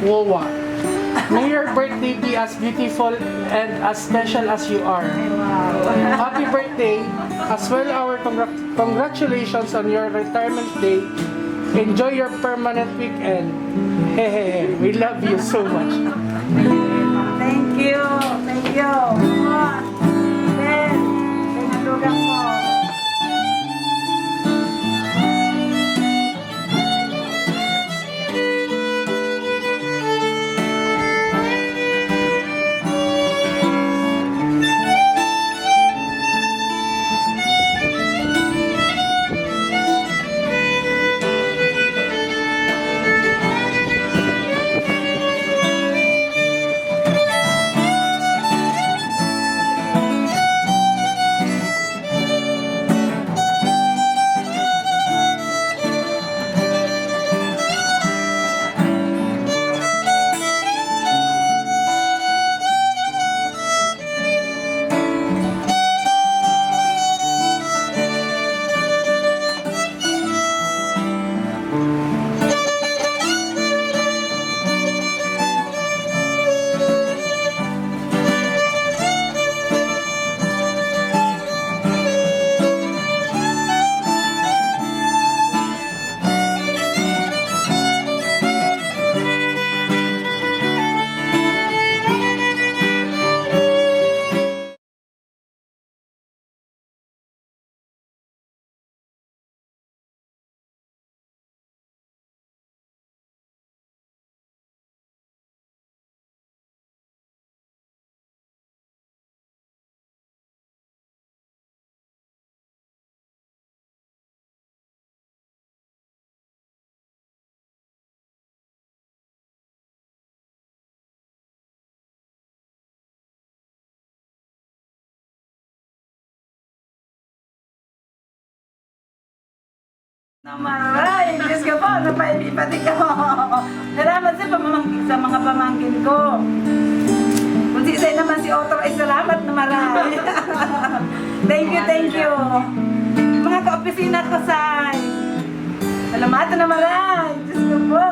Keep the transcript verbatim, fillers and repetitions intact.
Wowa. May your birthday be as beautiful and as special as you are. Happy birthday, as well our congrat- congratulations on your retirement day. Enjoy your permanent weekend. Hehehe, we love you so much. Thank you. Thank you. Ben, kay nalugang mo. Namaray! Diyos ko po, napaipi pati ko. Salamat sa, pamamang- sa mga pamangkin ko. Kung sisay naman si Otto, ay salamat na maray. Thank you, thank you. Mga kaopisina ko, say. Salamat na maray. Diyos ko po.